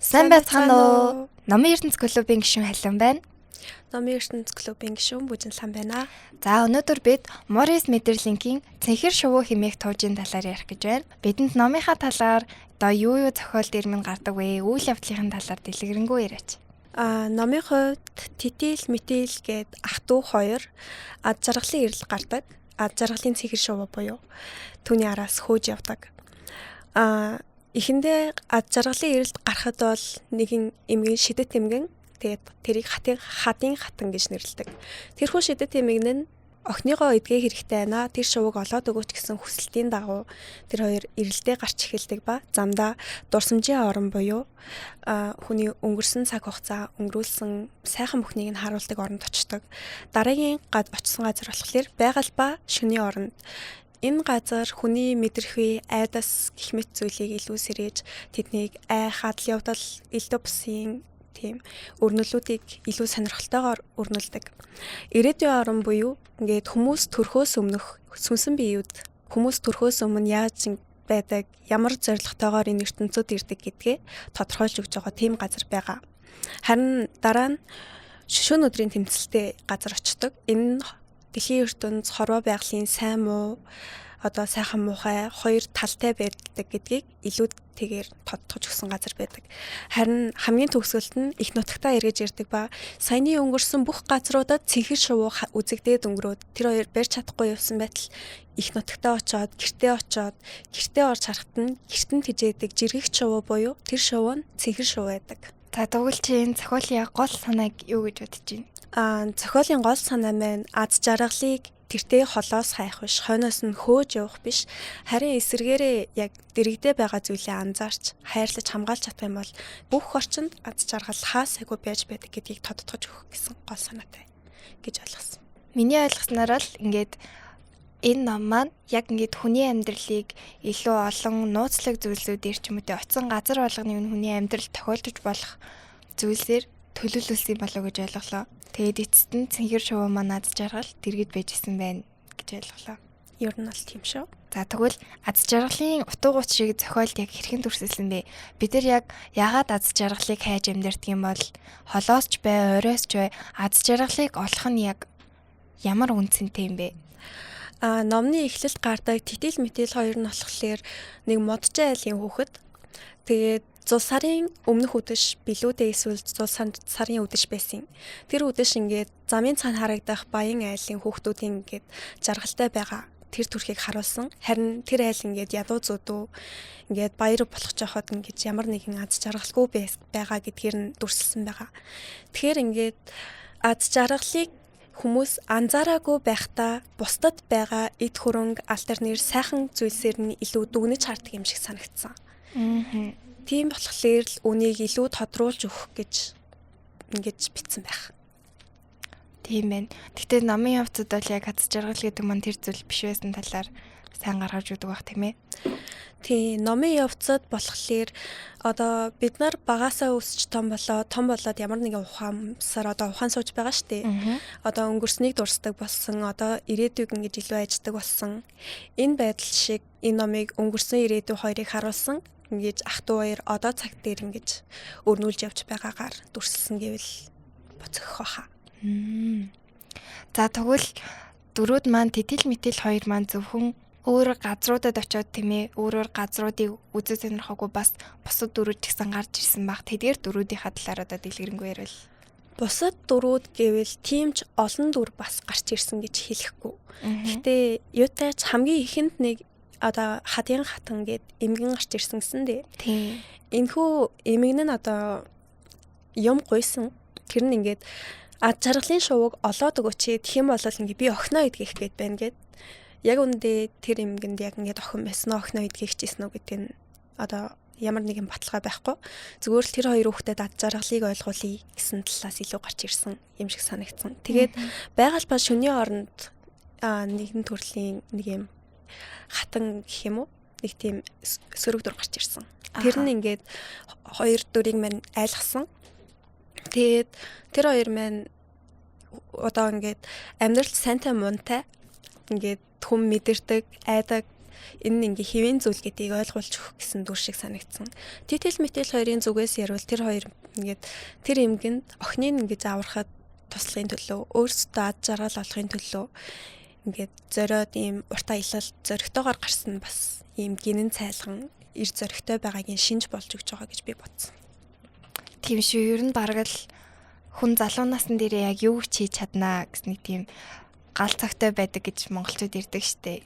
Сайн байцгаана уу? Номын ертөнц клубын гишүүн Халиун байна. Номын ертөнц клубын гишүүн Бүжин Лам байна. За, өнөөдөр бид Морис Метерлинкийн Цэнхэр шувуу хэмээх туужийн талаар ярих гэж байна. Бидэнд номынхаа талаар одоо юу юу зохиол дээр минь гардаг вэ? Үйл явдлын талаар дэлгэрэнгүй яриач. Номын хувьд Титил, Митил гээд ах дүү хоёр ад жаргалын эрэл гардаг. Ад жаргалын цэнхэр шувуу буюу түүний араас хөөж явдаг. Эхэндээ ад жаргалын эрэлд гарахад бол нэгэн эмгэн, шидэт эмгэн, тэгээд тэрийг хатын хатан гэж нэрлэдэг. Тэрхүү шидэт эмгэн нь охиныгоо эдгээ хэрэгтэй байна. Тэр шувууг олоод өгөөч гэсэн хүсэлтийн дагуу тэр хоёр эрэлдээ гарч эхэлдэг ба замдаа дурсамжийн орон буюу хүний өнгөрсөн цаг хугацаа өнгөрүүлсэн сайхан бүхнийг нь харуулдаг оронд очдог. Дараагийн очсон газар болохоор байгаль ба шөнийн оронд. Энэ газар хүний мэдрэхүй, айдас гэх мэт зүйлийг илүү сэрээж, тэднийг айх, адал явдал, элдв бусын тийм өрнөлүүдийг илүү сонирхолтойгоор өрнөлдөг. Ирээдүйн орон буюу ингээд хүмүүс төрхөөс өмнөх сүнсэн биеуд, хүмүүс төрхөөс өмнө яаж байдаг, ямар зорилготойгоор энэ ертөнцид ирдэг гэдгээ тодорхойлж өгч байгаа тийм газар байгаа. Харин дараа нь шөнө өдрийн тэмцэлтэй газар очдог. Энэ нь дэлхийн ертөнц, хорвоо байгалийн сайн муу, одоо сайхан муухай хоёр талтай байдаг гэдгийг илүү тэгээр тодтогч өгсөн газар байдаг. Харин хамгийн төгсгөлд нь их нутагтаа эргэж ирдэг ба саяны өнгөрсөн бүх газруудад цэнхэр шувуу үзэгдээд өнгөрөөд тэр хоёр барьж чадахгүй явсан байтал их нутагтаа очоод, гэртээ очоод, гэртээ орж харахад нь гэртэн тэжээдэг жиргэгч шувуу буюу тэр шувуу нь цэнхэр шувуу байдаг. За, тэгвэл чи энэ зохиолын гол санааг юу гэж бодож байна? Зохиолын гол санаа маань аз жаргалыг тэртээ холоос хайх биш, хойноос нь хөөж явах биш, харин эсэргээрээ яг дэрэгдээ байгаа зүйлээ анзаарч, хайрлаж, хамгаалж чадах юм бол бүх орчинд аз жаргал хаа сайгүй байж байдаг гэдгийг тодтогч өгөх гэсэн гол санаатай гэж ойлгосон. Миний ойлгосноор л ингээд энэ ном маань яг ингээд хүний амьдралыг илүү олон нууцлаг зүйлсүүдээр ч юм уу те очсон газар болгоны хүний амьдрал тохиолдож болох зүйлсээр төлөөлүүлсэн болоо гэж ойлголоо. Тэгээд эцэст нь цэнхэр шувуу маань аз жаргал дэргэд байж исэн байна гэж ойлголоо. Ер нь бол тийм шүү. За, тэгвэл аз жаргалын утга учирыг зохиолд яг хэрхэн дүрсэлсэн бэ? Бид нар яг яагаад аз жаргалыг хайж амьдардаг юм бол холоос ч бай, оройс ч бай, аз жаргалыг олох нь яг ямар үн цэнтэй юм бэ? Номны эхлэлд гардаг Титил, Митил хоёр нь болохоор нэг модчин айлын хүүхэд. Тэгээд зул сарын өмнөх үдэш билүүдээ эсвэл зул сарын үдэш байсан. Тэр үдэш ингээд замын цаана харагдах баян айлын хүүхдүүдийн ингээд жаргалтай байгаа тэр төрхийг харуулсан. Харин тэр айл ингээд ядуу зүүдүү, ингээд баяр болох жоход ингээд ямар нэгэн аз жаргалгүй байгаа гэдгээр нь дүрсэлсэн байгаа. Тэгэхээр ингээд аз жаргалыг хүмүүс анзаараагүй байхдаа бусдад байгаа эд хөрөнгө, алтар нэр, сайхан зүйлсээр нь илүү дүгнэж хардаг юм шиг санагдсан. Тийм болохоор л үнийг илүү тодруулж өгөх гэж ингэж бичсэн байх. Тийм байна. Гэхдээ номын явцад бол яг аз жаргал гэдэг маань тэр зүйл биш байсан талаар сайн гаргаж өгдөг байх, тийм ээ. Тийм, номын явцад болохоор одоо бид нар багасаа өсч том болоо, том болоод ямар нэгэн ухаансаар одоо ухаан сууж байгаа шүү дээ. Одоо өнгөрснийг дурсдаг болсон, одоо ирээдүйг ингэж илүү аждаг болсон. Энэ байдал шиг энэ номыг өнгөрсөн, ирээдүй хоёрыг харуулсан, ингэж ах дүү хоёр одоо цаг дээр ингэж өрнүүлж явж байгаагаар дүрсэлсэн гэвэл буцах баха. За, тэгвэл дөрүүд маань Титил, Митил хоёр маань зөвхөн өөр газруудад очиод, тийм ээ, өөр өөр газруудыг үзэж сонирхоогүй, бас бусад дүрүүд ч гэсэн гарч ирсэн баг. Тэдгээр дүрүүдийнхаа талаар одоо дэлгэрэнгүй ярил. Бусад дүрүүд гэвэл тийм ч олон дүр бас гарч ирсэн гэж хэлэхгүй. Гэхдээ юутай ч хамгийн ихэнд нэг одоо хадын хатан гээд эмгэн гарч ирсэн гэсэн дээ. Тийм. Энэхүү эмгэн нь одоо юм гуйсан. Тэр нь ингээд ад жаргалын шувууг олоод өгөөч. Тэгэх юм бол ингээ би охиноо идгэх гээд байна гэд. Яг үүндээ тэр эмгэнд яг ингээд охин байсан уу, охиноо идгэх гэсэн үү гэдэг нь одоо ямар нэгэн баталгаа байхгүй. Зүгээр л тэр хоёр хүүхдэд ад жаргалыг ойлгуулъя гэсэн талаас илүү гарч ирсэн юм шиг санагдсан. Тэгээд байгаль ба шөнийн оронд нэгэн төрлийн нэг юм хатан гэх юм уу? Нэг тийм сөрөг дүр гарч ирсэн. Тэр нь ингээд хоёр дүрийг маань айлгсан. Тэгээд тэр хоёр маань одоо ингээд амьдрал сайнтай мунтай, ингээд хүм мэдэрдэг, айдаг. Энэ нь ингээ хэвийн зүйл гэдгийг ойлгуулж өгөх гэсэн дүр шиг санагдсан. Титэл мэтэл хоёрын зүгээс ярил тэр хоёр ингээд тэр эмгэнд охиныг ингэж аврахад туслахын төлөө өөрсдөө ад жаргал олохын төлөө ингээд зориод ийм урт аялал зоригтойгоор гарсан нь бас ийм гинэн цайлган эр зоригтой байгаагийн шинж болж өгч байгаа гэж би бодсон. Тийм шүү. Ер нь бараг л хүн залуу насн дээрээ яг юу ч хийж чаднаа гэсэн нэг тийм гал цагтай байдаг гэж монголчууд ирдэг штэ.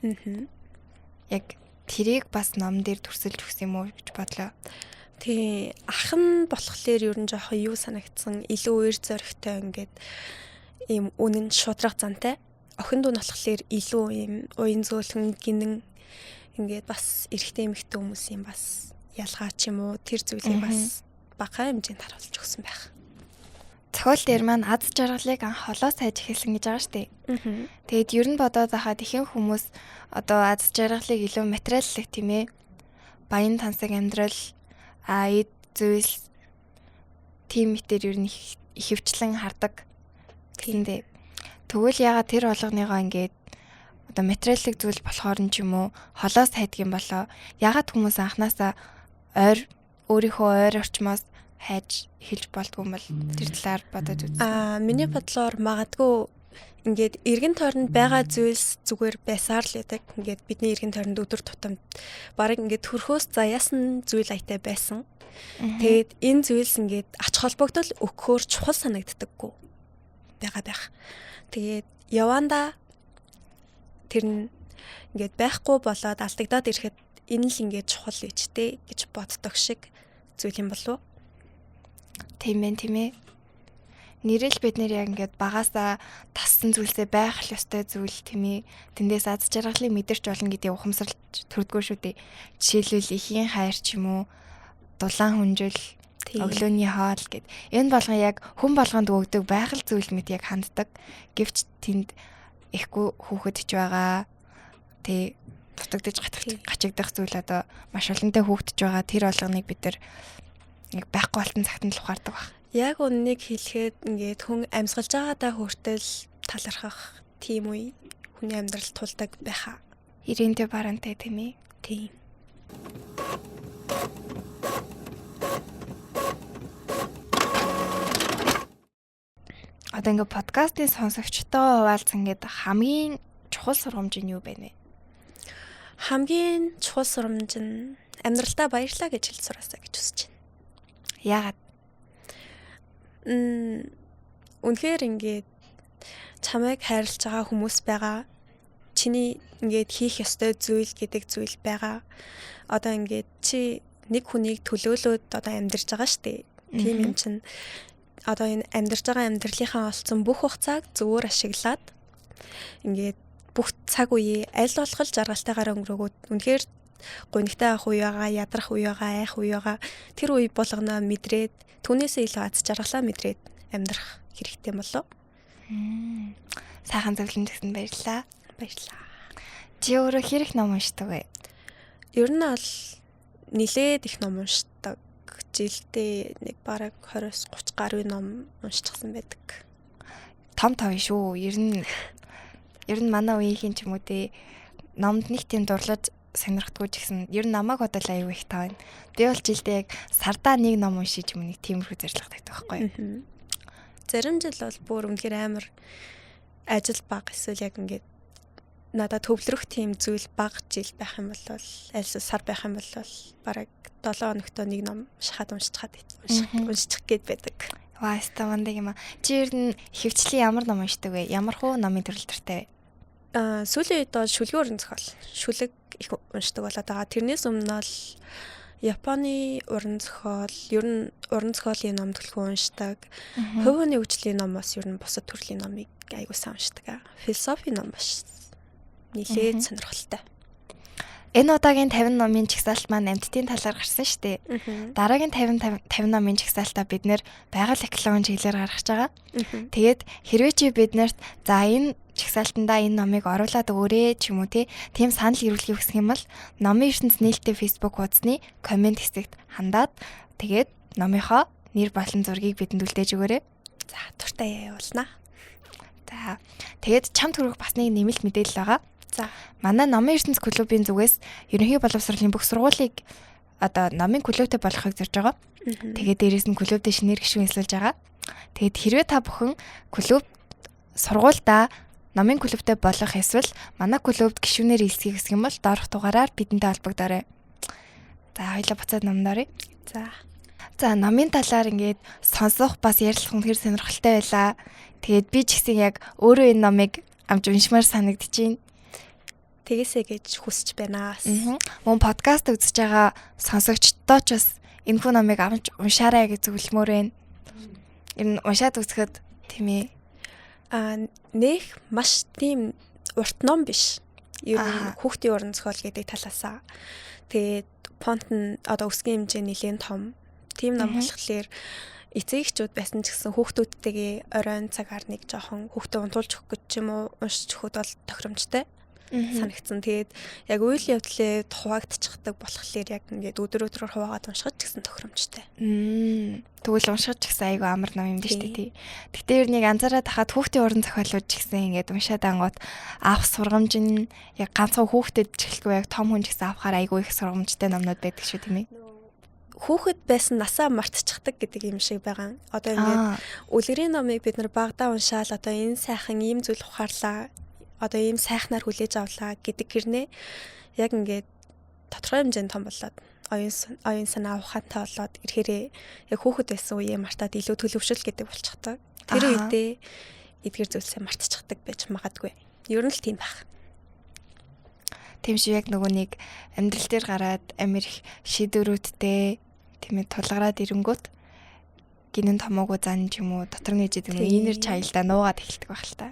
Яг тэрийг бас ном дээр төрсөлж өгсөн юм уу гэж бодлоо. Тий, ах нь болохоор ер нь жоохон юу санагдсан, илүү эр зоригтой ингээд ийм үнэн шудраг зантай. Охин дүү нь болохоор илүү ийм уян зөөлхөн гинэн ингээд бас эрэгтэй эмэгтэй хүмүүсийн бас ялгаа ч юм уу тэр зүйлийг бас бага хэмжээнд харуулж өгсөн байх. Зохиол дээр маань аз жаргалыг анх холоос хайж эхэлсэн гэж байгаа шүү дээ. Тэгээд ер нь бодоод байхад ихэнх хүмүүс одоо аз жаргалыг илүү материаллык тийм ээ. Баян тансаг амьдрал, эд зүйлс тийм мэтэр ер нь ихэвчлэн хардаг. Тиймдээ. Тэгвэл ягаад тэр болгоныгоо ингээд одоо материаллык зүйл болохоор нь ч юм уу холоос хайдаг юм болоо. Ягаад хүмүүс анханасаа ойр өөрийнхөө ойр орчмоос хайж эхэлж болдгоо юм бол тэр талаар бодоод үзсэн. Миний бодлоор магадгүй ингээд эргэн тойронд байгаа зүйлс зүгээр байсаар л байдаг. Ингээд бидний эргэн тойронд өдөр тутамд бараг ингээд төрхөөс заяасан зүйл аятай байсан. Тэгээд энэ зүйлс ингээд ач холбогдол өгөхөөр чухал санагддаггүй байгаа байх. Тэгээд явандаа тэр нь ингээд байхгүй болоод алдагдаад ирэхэд энэ л ингээд чухал ичтэй гэж боддог шиг зүйл юм болов уу? Тийм ээ, тийм ээ. Нэрэл бид нэр яг ингээд багасаа тассан зүйлсээ байх л ёстой зүйл тийм ээ. Тэндээс аз жаргалыг мэдэрч болно гэдгийг ухамсарлаж төрдгөө шүү дээ. Жишээлбэл эхийн хайр ч юм уу, дулаан хүнжил, өглөөний хоол гэд. Энэ болгон яг хүн болгонд өгдөг байгаль зүйл мэт яг ханддаг. Гэвч тэнд ихгүй хүүхэд ч байгаа. Тэ дутагдаж гачигдах зүйл одоо маш олонтой хүүхдэж байгаа. Тэр болгоныг бид нар яг байхгүй болтон цагт нь л ухаардаг баг. Яг үннийг хэлэхэд ингээд хүн амьсгалж байгаадаа хүртэл талархах тийм үе хүний амьдрал тулдаг байхаа. Ирэнтэй барантай тийм ээ. Тийм. Одоо ингээд подкастын сонсогчтойгоо хуваалцсан ингээд хамгийн чухал сургамж нь юу байна вэ? Хамгийн чухал сургамж нь амьдралдаа баярлалаа гэж хэлж сураасаа гэж хүсэж байна. Яагаад? Үнэхээр ингээд чамайг хайрлаж байгаа хүмүүс байгаа. Чиний ингээд хийх ёстой зүйл гэдэг зүйл байгаа. Одоо ингээд чи нэг хүнийг төлөөлөөд одоо амьдарч байгаа шүү дээ. Тийм юм чинь одоо энэ амьдарч байгаа амьдралынхаа олцсон бүх хугацааг зөвөр ашиглаад ингээд бүх цаг үеийг аль болох жаргалтайгаар өнгөрөөгөөд үнэхээр гунигтай авах үе байгаа, ядрах үе байгаа, айх үе байгаа. Тэр үе болгоноо мэдрээд түүнээсээ илүү аз жаргалаа мэдрээд амьдрах хэрэгтэй болов. Сайхан зөвлөмж өгсөнд баярлалаа. Баярлалаа. Чи өөрөө хэр их ном уншдаг вэ? Ер нь бол нилээд их ном уншдаг. Жилдээ нэг бараг 20-30 гаруй ном уншчихсан байдаг. Том том шүү. Ер нь манай үеийнхэн ч юм уу те номд нэг тийм дурлаж сонирхдаггүй ч гэсэн ер нь намайг бодол аюу их таа байна. Би бол жилдээ яг сардаа нэг ном уншиж юм нэг тиймэрхүү зорилго тавьдаг байхгүй юу? Зарим жил бол бүр үнэхээр амар ажил баг эсвэл яг ингээд надад төвлөрөх тийм зүйл баг жил байх юм бол альс сар байх юм бол бараг 7 хоногт нэг ном шахаад уншчихад уншчих гээд байдаг. Ваа, ста мундаг юм аа. Чи ер нь ихэвчлэн ямар ном уншдаг вэ? Ямар хуу номын төрөл дуртай вэ? Сүүлийн үед бол шүлгийн уран зохиол. Шүлэг их уншдаг болоод байгаа. Тэрнээс өмнө бол Японы уран зохиол, ер нь уран зохиолын ном төлхөө уншдаг. Хувь хүний хөгжлийн ном бас ер нь бусад төрлийн номыг аягүй сайн уншдаг. Философи ном бас нилээд сонирхолтой. Энэ удаагийн 50 номын жагсаалт маань амьтдын талаар гарсан шүү дээ. Дараагийн 50 номын жагсаалтаа бид нэр байгаль экологийн чиглэлээр гаргаж байгаа. Тэгээд хэрвээ чи бид нарт за энэ жагсаалтандаа энэ номыг оруулаад өгөөрэй ч юм уу тийм санал ирүүлэхийг хүсэх юм бол номын ертөнц нээлттэй Facebook хуудасны коммент хэсэгт хандаад тэгээд номынхоо нэр болон зургийг бидэнд үлдээж өгөөрэй. За, дуртай явуулнаа. За, тэгээд чамд хүрэх бас нэг нэмэлт мэдээлэл байгаа. За. Манай Номын ертөнц клубын зүгээс ерөнхий боловсролын бүх сургуулийг одоо номын клубтэй болгохыг зорж байгаа. Тэгээд дээрээс нь клубдээ шинээр гишүүн эсэлж байгаа. Тэгээд хэрвээ та бүхэн клуб сургуульдаа номын клубтэй болох эсвэл манай клубд гишүүнээр элсхийг хүсэх юм бол доорх дугаараар бидэнтэй холбогдоорой. За хоёлаа буцаад номд оръё. За. За номын талаар ингээд сонсох бас ярилцах үнэхээр сонирхолтой байлаа. Тэгээд би ч гэсэн яг өөрөө энэ номыг амж уншмаар санагдчихээн. Тэгээсэ гэж хүсэж байна. Мөн подкаст үзэж байгаа сонсогчдоо ч бас энэхүү номыг амж уншаарай гэж зөвлөмөр байна. Ер нь уншаад үзэхэд тийм ээ. Нэх маш тийм урт ном биш. Ер нь хүүхдийн уран зохиол гэдэг талаасаа. Тэгээд фонт нь одоо өсгийн хэмжээ нэлээд том. Тийм ном болохоор эцэг эхчүүд байсан ч гэсэн хүүхдүүдтэйгээ оройн цагаар нэг жоохон хүүхдээ унтуулж өгөх гэж ч юм уу уншиж өгөхөд бол тохиромжтой санагдсан. Тэгээд яг үйл явдлээ хуваагдчихдаг болохоор яг ингээд өдөр өдрөөр хуваагаад уншихад ч гэсэн тохиромжтой. Тэгвэл уншихад ч гэсэн айгүй амар ном юм дээ шүү дээ тий. Гэтэ ер нь яг анзаараад хахад хүүхдийн уран зохиолууд ч гэсэн ингээд уншаад ангууд авах сургамж нь яг ганцхан хүүхдэд ч гэлгүй яг том хүн ч гэсэн авахаар айгүй их сургамжтай номнууд байдаг шүү тийм ээ. Хүүхэд байсан насаа мартчихдаг гэдэг юм шиг байгаа. Одоо ингээд үлгэрийн номыг бид нар багадаа уншаал одоо энэ сайхан ийм зүйл ухаарлаа, одоо ийм сайхнаар хүлээж авлаа гэдэг хэрнээ яг ингээд тодорхой хэмжээнд том болоод оюун санаа ухаантай болоод ирэхээрээ яг хүүхэд байсан үеэ мартаад илүү төлөвшөл гэдэг болчихдог. Тэр үедээ эдгэр зүйлсээ мартчихдаг байж магадгүй. Ер нь л тийм байх. Тийм шиг яг нөгөө нэг амьдрал дээр гараад амир их шийдвэрүүдтэй тийм ээ тулгараад ирэнгүүт гинэн томоогүй зан ч юм уу дотор нээж идэг юм inner child-а нуугаад эхэлдэг байх л та.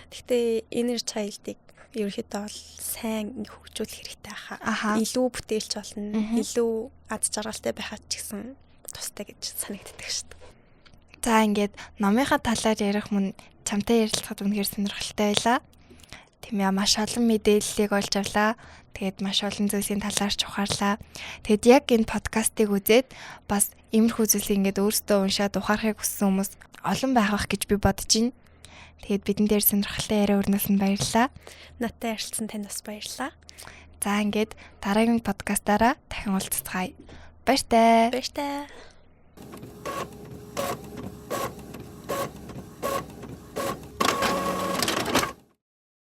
Гэхдээ inner child-ыг ерөнхийдөө бол сайн хөгжүүлэх хэрэгтэй хаа. Илүү бүтээлч болно, илүү аз жаргалтай байхад ч гэсэн тустай гэж санагддаг шүү дээ. За ингээд номынхаа талаар ярих мөн чамтай ярилцахад үнэхээр сонирхолтой байлаа. Тийм ээ, маш олон мэдээллийг олж авлаа. Тэгээд маш олон зүйлсийн талаар ч ухаарлаа. Тэгэд яг энэ подкастыг үзээд бас иймэрхүү зүйлсийг ингээд өөрсдөө уншаад ухаарахыг хүссэн хүмүүс олон байх байх гэж би бодож байна. Тэгээд бидэн дээр сонирхолтой яриа өрнөсөн баярлалаа. Надтай ярилцсан танд бас баярлалаа. За ингээд дараагийн подкастаараа дахин уулзцгаая. Баяртай. Баяртай.